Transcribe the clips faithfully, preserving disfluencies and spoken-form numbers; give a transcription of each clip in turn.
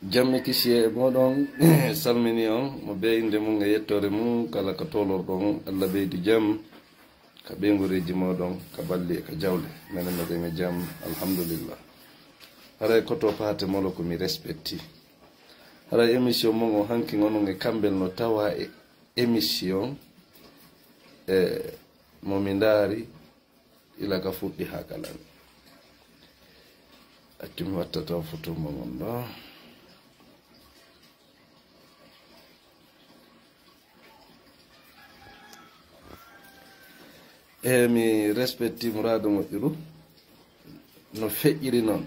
Jam e kisiyee e mooɗon, salmini on, mo bee innde mum e yettoore mum, kala ka toolorɗon, Allah ɓeydu jam ka ɓeynguureeji mooɗon, ka balli e ka jawle. Menen meɗen e jam, alhamdulillah. Haray ko to paate molo ko mi respecti. Haray émission mon o hanki onon e Kambel no tawa e émission e mo mi ndaari ila ka fuɗɗi haa ka lami. Accu mi watta taw foto mo mon ɗo. E mi respecti muraado moƴƴuru no feƴƴiri noon.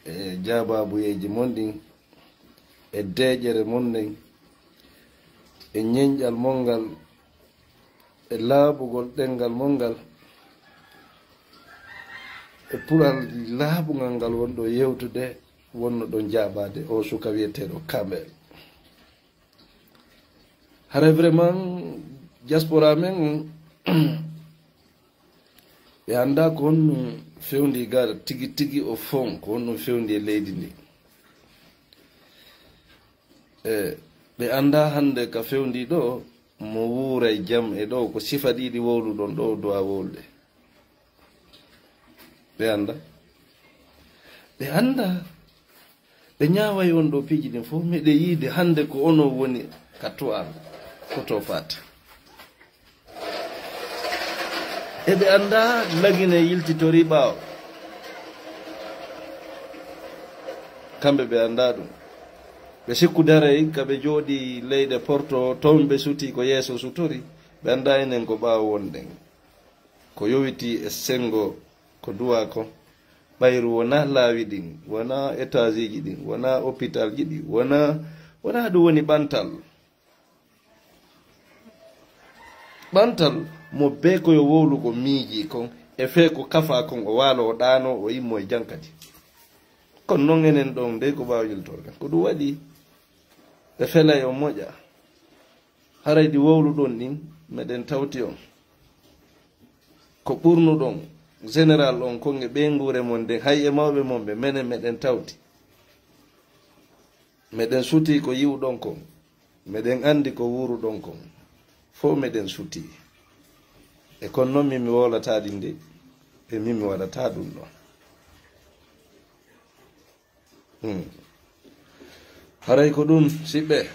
E jaabaabuyeeji mon ɗin, e deeƴere mon nden, e ñeñƴal mon ngal, e laaɓugol ɗenngal mon ngal, e puɗal laaɓungal ngal wonɗo yewtude, wonno ɗon jaabaade o suka wiyeteeɗo Kambel. Haray vraiment, diaspora men on, ɓe anndaa ko honɗum fewndi ga tigi tigi o fon, ko honɗum fewndi e leydi ndi. E, ɓe anndaa hannde ka fewndi ɗo, mo wuuray jam e ɗo, ko sifa ɗiɗi wowluɗon ɗo, o duwa wowlude. Ɓe anndaa. Ɓe anndaa. Ɓe ñaaway on ɗo piiji ɗin fof, meɗe yiide hannde ko ono woni ka tuwal, ko to paate. E ɓe anndaa Lagine yiltitori ɓaawo. Kamɓe ɓe anndaa ɗum. Ɓe sikku daray ka ɓe jooɗi leyɗe Porto, toon ɓe suti ko yeeso sutori. Ɓe anndaa enen ko ɓaawo wonɗen. Ko yowiti e senngo ko duwaa ko, ɓayru wonaa laawi ɗin, wonaa etaasiiji ɗin, wonaa opitaalji ɗin, wonaa, wonaa ɗum woni ɓantal. Ɓantal mo bee ko yo wowlu ko miiji kon, e fee ko kafaa kon, o waalo, o ɗaano, o immo e jam kadi. Kono non enen ɗon dey ko ɓaawo yiltorgal. Ko ɗum waɗi ɓe felay o moƴa. Haray ɗi wowluɗon ɗin, meɗen tawti on. Ko ɓurnuɗon, général on kon e ɓeynguure mon nden, hay e mawɓe mon ɓe, menen meɗen tawti. Meɗen suti ko yi'uɗon kon, meɗen anndi ko wuuruɗon kon. Fow meɗen suti. E kon non min mi wowlataa ɗin de, e min mi waɗataa ɗum ɗon. Hmm. Haray ko ɗum, siɓɓe,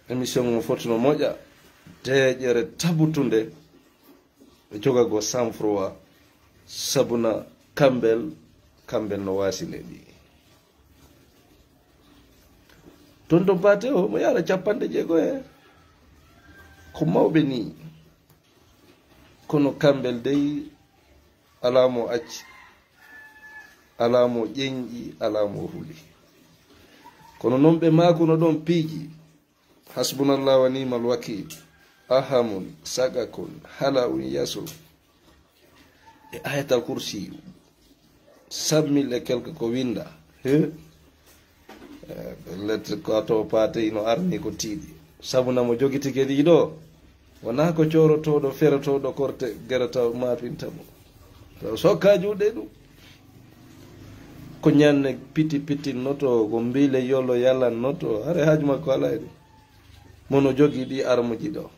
émission on foti no moƴa, deeƴere tabutunde, ɓe joga go sang-froid, sabuna Kambel, Kambel no waasine ɗi. Tonton Paate o, mo yaara capanɗe jeego he, ko mawɓe ni. Kono Kambel dey, alaa mo acci, alaa mo ƴeñƴi, alaa mo huli. Kono non ɓe maakuno ɗon piiji, hasbunallah wa ni'mal wakiil, ahamun, sagakun, hala'un, yasun. E Ayatal Kursiyu, cinq mille et quelque ko winda. He? Eh, lettre ko to paate ino arni ko tiiɗi. Sabu na mo jogitike ɗi ɗo, wonaa ko coorotooɗo, ferotooɗo korte, gerata maapinta mo. Taw sokka juuɗe ɗum. Ko ñanne piti pitinnoto, ko mbiile yolo yalannoto, hare haaju makko alaa e ɗum. Mono jogii ɗi armuji ɗo.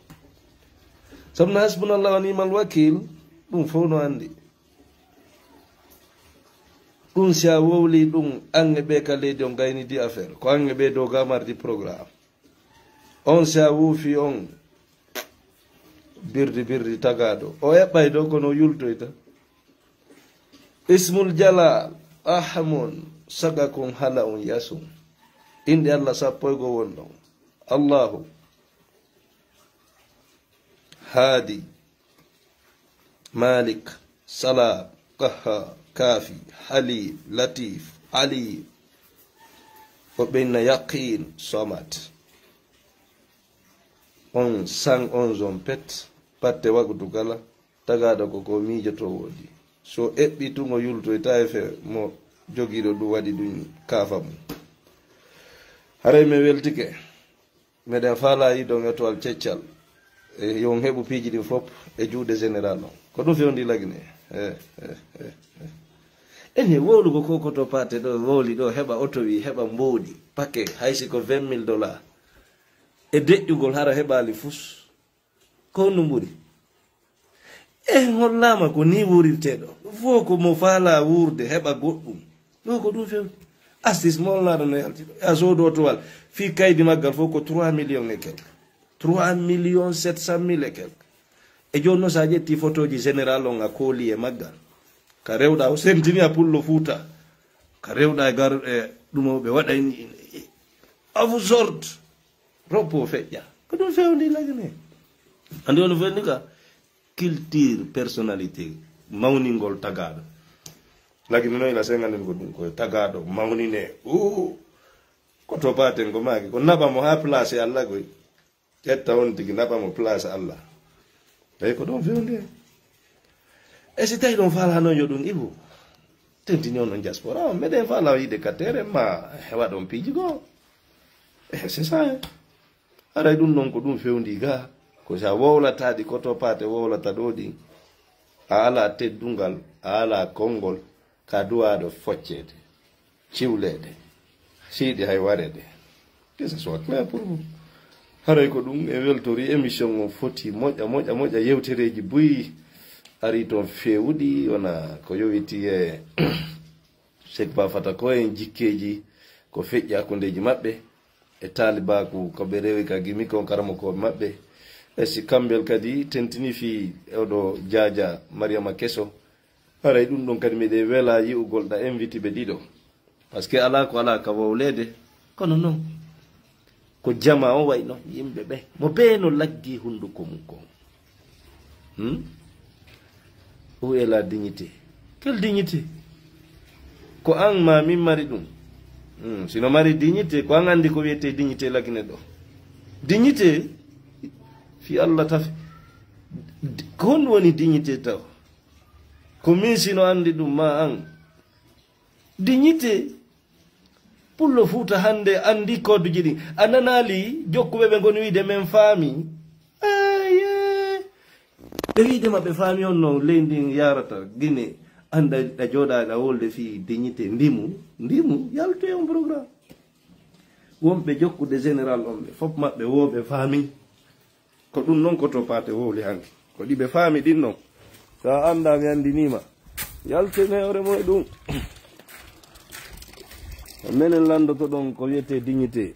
Sabu na hasbunallah wa ni'mal wakiil, ɗum fof no anndi. Ɗum si a wowli ɗum, an e ɓe ka leydi on gaynidi affaire. Ko an e ɓe dow ga mardi programme. On si a wuufi on, birdi birdi tagaaɗo. O eɓɓay ɗo kono o yultoyta. Ismul Jalal, Ahmun, saga kon hala on yasun. Inɗe Allah sappo e go won ɗon. Allahu. Haadi, Malik, Salam, Qahhar, Kaafi, Halim, Latif, Alim. O ɓenna Yaqin, Samad. On sang on zon pet, patte wagutu kala, tagaaɗo ko ko miijoto woodi. So eɓɓi tun o yultoyta e fe mo jogiiɗo ɗum waɗi ɗum kaafa mum. Haray mi weltike. Meɗen faalaa yiɗon étoile ceccal. E yo on heɓu piiji ɗin fof e juuɗe général on. Ko ɗum fewndi Lagine. Eh, eh, eh, eh. Ene wowlugo ko koto paate ɗo wowli ɗo, heɓa oto wi, heɓa mbowɗi, pake, hay si ko vingt mille dollars. E deƴƴugol hara heɓaali fus. Ko honɗum ɓuri? En hollaama ko ni wurirtee ɗo. Fof ko mo faala wuurde heɓa goɗɗum. Ɗo ko ɗum fewti. Astuce molnaaɗo no yalti ɗo. Ya soodu otowal. Fii kaydi maggal fof ko trois millions et quelques. Trois millions sept cent mille et quelques. E jooni noon, so a ƴetti fotooji général on, a kooli e maggal. Ka rewɗa o sentini a pullo Fuuta. Ka rewɗa e gar-, e ɗum o ɓe waɗa ni. Afu sort. Roppo feƴƴa. Ko ɗum fewndi lagine. Andi on fewndi ka culture, personnalité, mawningol tagaaɗo. Lagine noon ila senganden ko ɗum ko tagaaɗo mawnine. Uu. Ko to paten ko maaki. Ko naɓa mo haa place Allah koy. Ƴetta on tigi naɓa mo place Allah. Tawi ko ɗon fewndi. E si tawi ɗon faala noon yo ɗum ibu. Tentini on on diaspora. On meɗen faala yiide ka tere ma hewa ɗon piiji goo. E c'est ça, hein. Haray ɗum noon ko ɗum fewndi ga. Ko sa wowlata ɗi ko to paate wowlata ɗo ɗi. A ala teddungal, a ala konngol, ka duwaɗo focceede, ciwleede, siidi hay wareede. Que ce soit clair pour vous. Haray ko ɗum e weltori émission o foti moƴa, moƴa, moƴa yewtereeji buy ari toon fewuɗi, wona ko yowiti e Cheikh Ba Fata ko en jikkeeji ko feƴƴi hakkundeeji maɓɓe e taalibaaku ko ɓe rewi ka gimi kon karamokooɓe maɓɓe. E si Kambel kadi tentini fii e oɗo jaaja Mariama Keso, haray ɗum ɗon kadi miɗen wela yi'ugol ɗa invite ɓe ɗiɗo. Parce que alaa ko alaa ka wowleede, kono noon ko jama o wayno yimɓe ɓe. Mo bee no laggi hunnduko mum kon. Hmm? Où est la dignité? Quelle dignité? Ko an ma min mari ɗum. Hmm. Sino mari dignité, ko an anndi ko wiyetee dignité lagine ɗo. Dignité, fi Allah tafi. Ko honɗum woni dignité taw? Ko min sino anndi ɗum ma an. Dignité, Pullo Fuuta hannde anndi koduji ɗin. A nanaali jokkuɓe ɓe ngoni wiide men faami. Aye. Ɓe wiide ma ɓe faami on no leydi ndin yarata Gine. Annda ɗa jooɗa ɗa wolde fii dignité ndimu. Ndimu, yaltu e on programme. Wonɓe jokkude général on ɓe, fof maɓɓe wo ɓe faami. Ko ɗum noon ko to paate wowli hanki. Ko ɗi ɓe faami ɗin noon. So a anndaa mi anndinii ma. Yaltene hoore mo e ɗum. Menen lanndoto ɗon ko wiyetee dignité.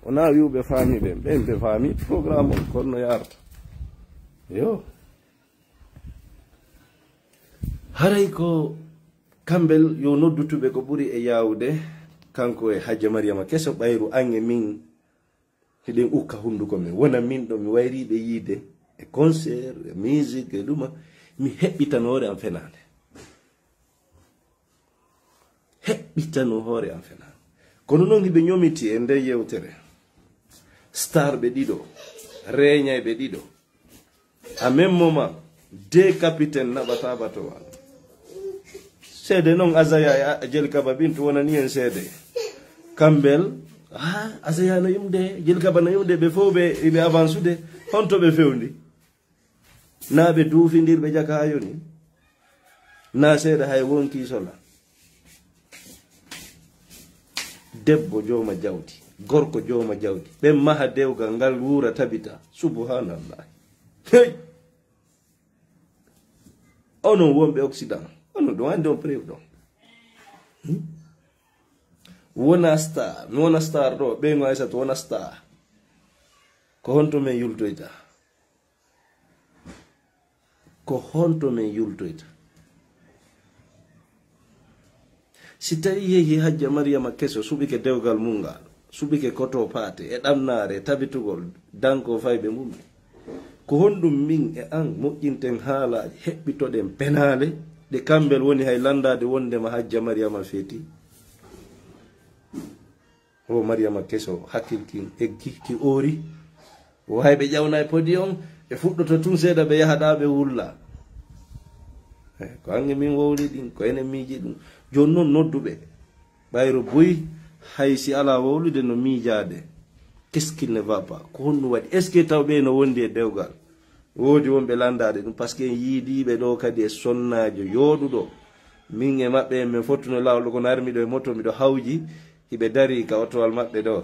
Wonaa wi'uɓe faami ɓen. Ɓen ɓe faami programme on kono no yaarta. Yo. Haray ko Kambel yo noddutuɓe ko ɓuri e yaawude. Kanko e Hajja Mariama Keso ɓayru an e min. Hiɗen ukka hunnduko men. Wona min ɗo mi wayri ɓe yiide e concert, e musique, e ɗuma. Mi heɓɓitano hoore am fenaande. Heɓɓitano hoore am fenaande. Kono noon hiɓe ñomiti e nden yewtere. Star ɓe ɗiɗo. Reeñay ɓe ɗiɗo. À même moment, deux capitaines naɓata batowal. Seede noon Azaya e a-, Jelkaba Bintu wonani en seede. Kambel, ah, Azaya no yumde, Jelkaba no yumde, ɓe fof ɓe, ɓe avancude. Honto ɓe fewndi? Naa ɓe duufindirɓe jaka haa yoni? Naa seeɗa hay wonki sola? Debbo jooma jawdi, gorko jooma jawdi. Ɓen maha dewgal ngal wuura tabita. Subhanallah. Hey! Onon wonɓe Occident, onon ɗon anndi on preuve ɗon. Hmm? Wona star, mi wona star ɗo, ɓeyŋo Aysata wona star. Ko honto men yultoyta? Ko honto men yultoyta? Si tawi yehi Hajja Mariyama Keso suɓike dewgal mum ngal, suɓike koto paate e ɗamnaare e tabitugol danko fayɓe mum, ko honɗum min e an moƴƴinten haalaaji, heɓɓitoɗen penaale ɗe Kambel woni hay lanndaade wonndema Hajja Mariyama feeti? O Mariyama Keso, hakkil kin eggi, ki oori. O hay ɓe ƴawna e podium, ɓe fuɗɗoto tun seeɗa ɓe yaha ɗa ɓe wulla. Eh, ko ange min wowli ɗin, ko enen miiji ɗum. Jooni noon nodduɓe. Ɓayro buy, hay si alaa wowlude no miijaade. Qu'est-ce qui ne va pas? Ko honɗum waɗi? Est-ce que taw ɓe no wondi e dewgal? Woodi wonɓe lanndaade ɗum, parce que en yiidiiɓe ɗo kadi e sonnaajo yooɗuɗo. Min e maɓɓe, min fottuno laawol ɗo, kono hari miɗo e moto, miɗo hawji, hiɓe dari ka otowal maɓɓe ɗo.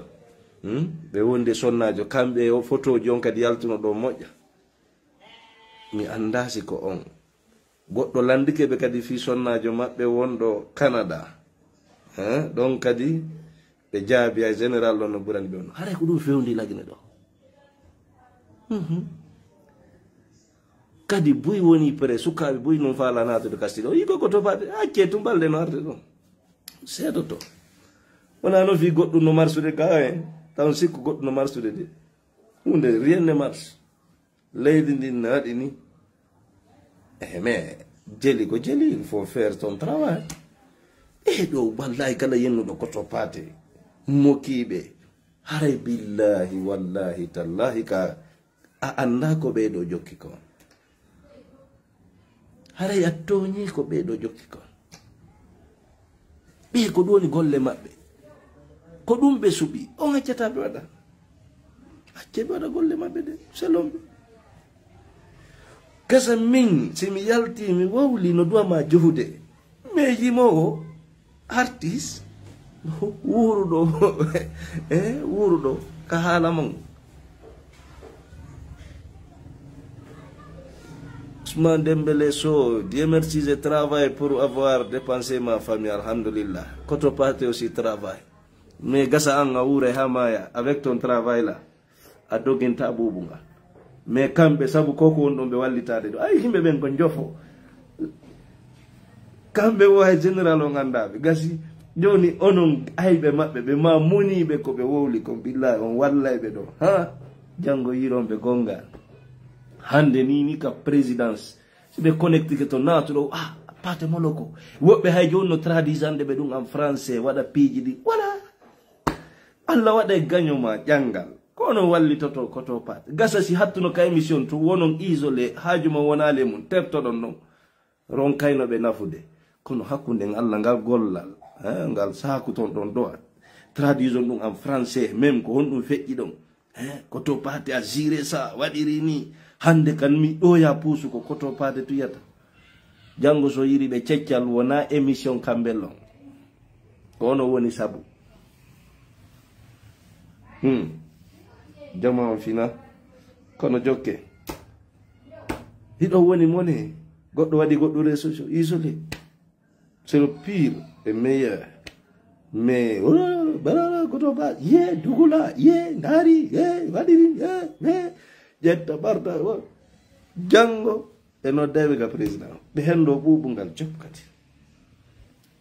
Hmm? Ɓe wondi e sonnaajo, kamɓe o fotooji on kadi yaltuno ɗo moƴƴa. Mi anndaa si ko on. Goɗɗo lanndike ɓe kadi fii sonnaajo maɓɓe wonɗo Canada. Eh, ɗon kadi ɓe jaabi, ay général ɗon no ɓurani ɓe on. Haray ko ɗum fewndi Lagine ɗo. Mhm. Kadi buy woni prêt, sukaaɓe buy non faala naatude Castille. O yii ko ko to paate, accee tun balɗe no arde ɗon. Seedoto. Wonaa no fii goɗɗum no marsude ga en, taw sikku goɗɗum no marsude de. Huunde, rien ne marche. Leydi ndin no waɗi ni. Eh, mais jeli ko jeli, il faut faire ton travail. E ɗo, wallahi, kala yennuɗo ko to paate, mokiiɓe. Haray billahi, wallahi, tallahi, ka a anndaa ko ɓee ɗo jokki kon. Haray a tooñii ko ɓee ɗo jokki kon. Ɓee ko ɗum woni golle maɓɓe. Ko ɗum ɓe suɓi. On accata ɓe waɗa. Accee ɓe waɗa golle maɓɓe de. Selon ɓe. Gasa min, si mi yalti, mi wowli no duwa ma juhude. Mais yimoowo, artiste, wuuruɗo, eh, wuuruɗo, ka haala mon. Ousmane Dembélé Sow, Dieu merci, je travaille pour avoir dépensé ma famille, alhamdulillah. Koto Paate aussi travaille. Mais gasa an a wuuray haa maaya avec ton travail là. A doginta buubu ngal. Mais kamɓe, sabu ko ko won ɗon ɓe wallitaade ɗo. Ay, yimɓe ɓen ko njofo. Kamɓe o hay général on anndaa ɓe. Gasi, jooni onon ayɓe maɓɓe, ɓe ma moniiɓe ko ɓe wowli kon, billahi on wallay ɓe ɗo. Ha? Janngo yiiron ɓe gonga. Hannde ni, ni ka présidence. Si ɓe connectike to naatuɗo, ah, Paate Moloko. Woɓɓe hay jooni no traduisande ɓe ɗum en français, waɗa piiji ɗi. Voilà. Allah waɗay gaño ma ƴanngal. Ko onon wallitoto Koto Paate. Gasa si hattuno ka émission tun, wonon isolé, haaju ma wonaali e mun, tertoɗon non. Ronkayno ɓe nafude. Kono hakkunden Allah ngal gollal, eh, ngal saaku ton ɗon do'a. Traduison ɗum en français, même ko honɗum feƴƴi ɗon. Eh, Koto Paate a géré ça, waɗiri ni. Hannde kan mi ɗoya puusu ko Koto Paate tuyata. Janngo so yiri ɓe ceccal wona émission kamɓe lon. Ko ono woni sabu. Hmm. Jama on fina. Kono jokke. Hiɗo woni mone. Goɗɗo waɗi goɗɗo réseau sociaux. Isolé. C'est le pire et meilleur. Mais, oh, balala, Koto Paate, ye, dugula, ye, ndari, ye, waɗiri, ye, ye, ƴetta, ɓarta, oh. Janngo, ɓe nodday ɓe ga président. Ɓe henndo ɓuuɓu ngal jop kadi.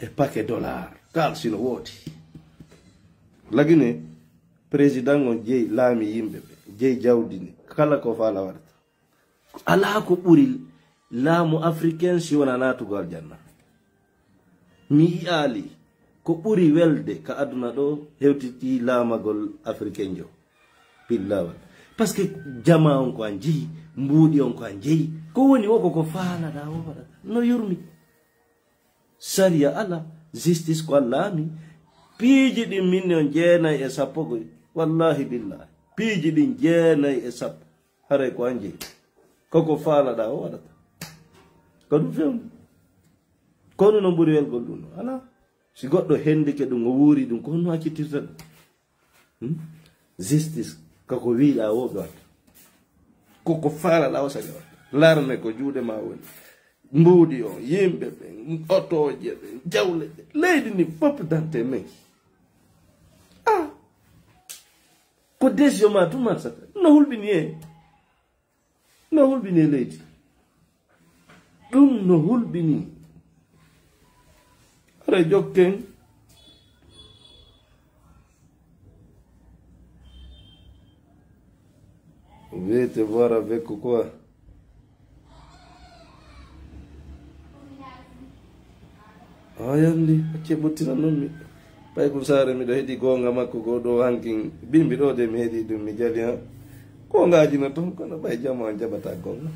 E paquet dollar. Kal sino woodi. Lagine, président on jeyi laami yimɓe ɓe, jeyi jawdi ndi. Kala ko faala waɗata. Alaa ko ɓuri laamu africain si wona naatugol aljanna. Mi yi'aali ko ɓuri welde ka aduna ɗo hewtiti laamagol africain jo. Pillawal. Parce que jama on ko an jeyi, mbuuɗi on ko an jeyi. Ko woni wo ko ko faalaɗa wo waɗata. No yurmi. Sariya ala, justice ko Allah ami. Piiji ɗin min on jeenay e sappo goy. Wallahi billahi. Piiji ɗin jeenay e sappo. Haray ko an jeyi. Koko faalaɗa o waɗata. Ko ɗum fewni. Kono no ɓuri welgol ɗum ɗo. Ala. Si goɗɗo hendike ɗum, o wuuri ɗum, ko honno accittirta ɗum? Hmm? Justice, kako wiiɗa o ɓe watta. Koko faalaɗa o sariya watta. Larme ko juuɗe ma woni. Mbuuɗi o, yimɓe ɓe, otooje ɓe, jawle ɗe. Leydi ndi fof dante men. Ah! Ko décision ma tun marsata. No hulɓini e. No hulɓini e leydi. Ɗum no hulɓini. Hara jokken. Vete voir avec quoi? A yandi, acce ɓottinan non mi. Ɓay kun saare miɗo heɗi goonga makko goo ɗo hankin. Bimbi ɗo de mi heɗi ɗum mi jali ha. Ko ngaajina ton, kono ɓay jama on jaɓata goonga.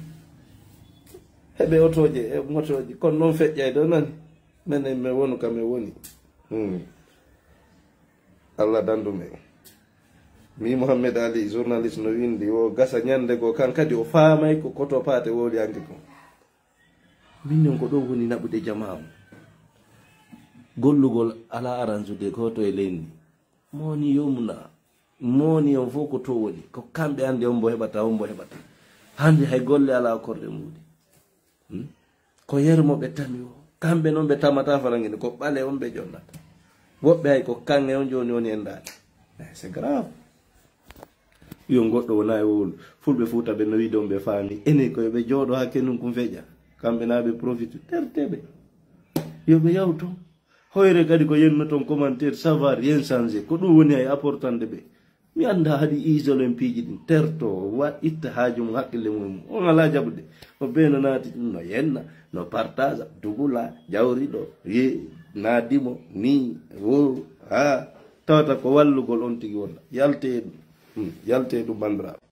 Heɓe otooje e motooje, kono non feƴƴay ɗo nani. Menen mi wonu ka mi woni. Hmm. Allah dandu men. Mi Mohammed Ali, journaliste no windi, o gasa ñande goo kan kadi o faamay ko koto paate wowli hanki kon. Min non ko ɗo woni naɓude jama on. Gollugol alaa aransude gooto e leydi. Moni yomna. Moni on fof ko to woni. Ko kamɓe anndi on mbo heɓata, on mbo heɓata. Hannde hay golle alaa korɗe mbuuɗi. Hmm? Ko yermo ɓe tami o. Kamɓe noon ɓe tamata farangini. Ko ɓale on ɓe jonnata. Woɓɓe hay ko kaŋŋe on jooni woni en daali. Eh, c'est grave. Yo goɗɗo wona e wowlu. Fulɓe Fuuta ɓe no wiide on ɓe faami. Ene ko yo ɓe jooɗo haa kenun kun feƴa. Kamɓe na ɓe profite. Terteɓe. Yo ɓe yaw toon. Hoyre kadi ko yenno toon commentaire, ça va rien changer. Ko ɗum woni hay apportande ɓe. Mi annda haɗi isolen piiji ɗin. Terto, wa itta haaju mum, hakkille mum. On alaa jaɓude. No Beeno naati ɗum, no yenna, no partage, dugula, jawriɗo, ye, naadimo, ni, wo, ha. Tawata ko wallugol on tigi wonda. Yalte e ɗum. Hmm, yalte e ɗum, banndiraaɓe.